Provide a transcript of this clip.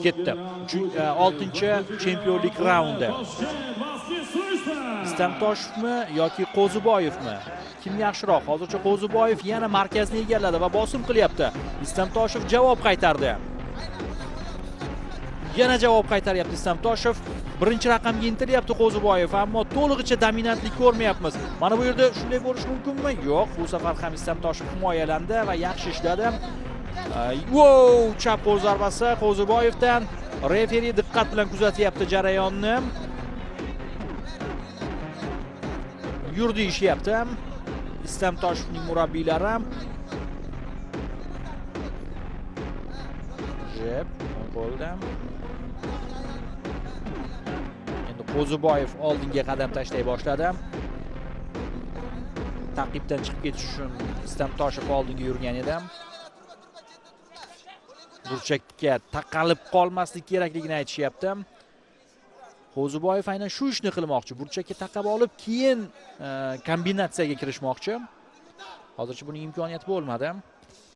Ketdi. 6-chempionlik raundi. Istam Toshovmi yoki Qo'ziboyevmi? Kim yaxshiroq? Hozircha Qo'ziboyev yana markazni egalladi va bosim qilyapti. Istam Toshev javob qaytardi. Yana javob qaytaryapti Istam Toshev. Birinchi raqamga intilyapti Qo'ziboyev, ammo to'lig'icha dominantlik ko'rmayapmiz. Mana bu yerda shunday bo'lishi mumkinmi? Yo'q, bu safar ham Istam Toshev himoyalandi va yaxshi ishladi. Wow, chap qo'l zarbasi Qo'ziboyevdan. Referi diqqat bilan kuzatyapti jarayonni. Yur deyishyapti Istam Toshevning murabbiylari. Jeb qo'lda. Endi Qo'ziboyev oldinga qadam tashlay boshladi. Ta'qibdan chiqib ketish uchun Istam Toshev oldinga yurgan edi. Burchakka taqalib qolmaslik kerakligini aytishyapti. Qo'ziboyev aynan shu ishni qilmoqchi. Burchakka taqab olib, keyin kombinatsiyaga kirishmoqchi. Hozircha buning imkoniyati bo'lmadi.